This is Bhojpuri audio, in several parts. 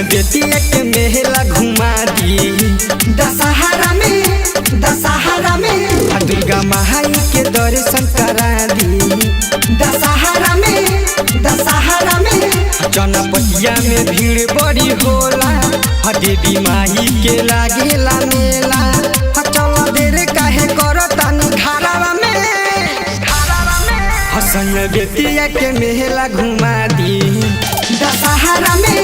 बेतिया के मेला घुमा दी। दशहरा में, दशहरा में, आ दुर्गा माई के दर्शन करा दी। दशहरा में, दशहरा में, चनपटिया में भीड़ बड़ी होला, हा देवी माई के लागेला मेला। हा चल देर काहे करतानी घरवा में, हसन बेतिया के मेला घुमा दी। दशहरा में,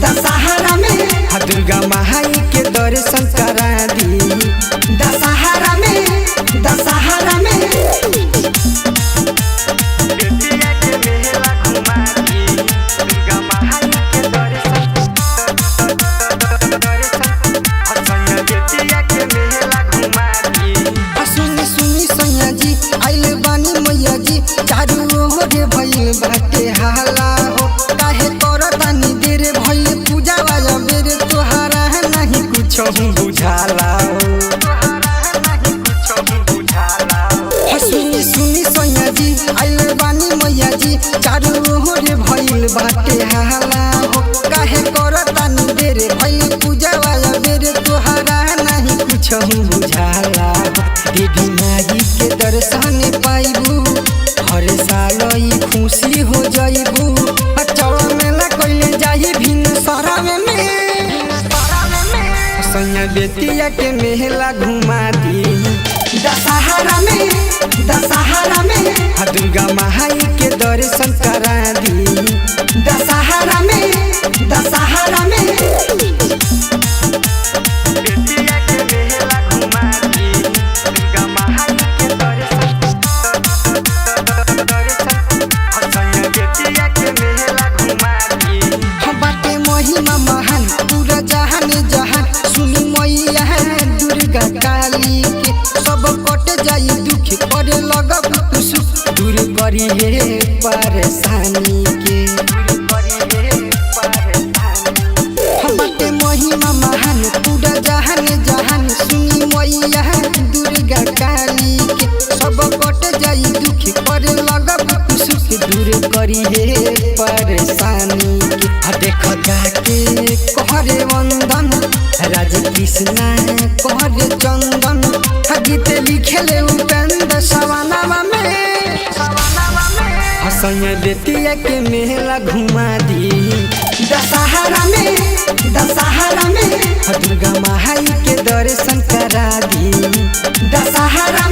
दशहरा में, हा दुर्गा माई के दर्शन करा दी। दशहरा में, दशहरा में। बेतिया के मेला घुमा दी, दुर्गा माई के दर्शन, हसन बेतिया के मेला घुमा दी। आ सुनी सुनी सैया जी, आइल बानी मैया जी, चारू ओर भइल बाटे हाला हो। काहे करतानी देर भइल पूजा वाला बेर, तोहारा नहीं कुछ बुझाला हो। हा सुनी सुनी सैया जी, आइल बानी मैया जी, चारू ओर भइल बाटे हाला हो। काहे करतानी देर भइल पूजा वाला बेर, तोहारा नहीं कुछ बुझाला हो। देवी माई के दर्शन पाइबू, हर साल ई खुशी हो जाइबू। आ चल मेला कइले जाई भिन सरावे में, सैया बेतिया के मेला घुमा दी। दशहरा में, दशहरा में, आ दुर्गा माई के दर्शन करा दी। दशहरा में, दशहरा में। बेतिया के मेला घुमा दी, दुर्गा माई के दर्शन, हसैया बेतिया के मेला घुमा दी। हम बाटे महिमा महान पूरा जहान जहान, सुनी मैया दुर्गा काली के, सब कट जाई दुख करे लगब तू सुख, दूर करी हे परेशानी के। हम बाटे महिमा महान पूरा जहान जहान, सुनी मैया दुर्गा काली के, सब कट जाई दुख करे लगब तू सुख, दूर करी हे परेशानी के। आ देख जाके कहरे वंदन राज कृष्णा कहरे चंदन, आ गीत लिखेले उपेंद्र सवानावा में, हसैया बेतिया के मेला घुमा दी। दशहरा में, दशहरा में, आ दुर्गा माई के दर्शन करा दी। दशहरा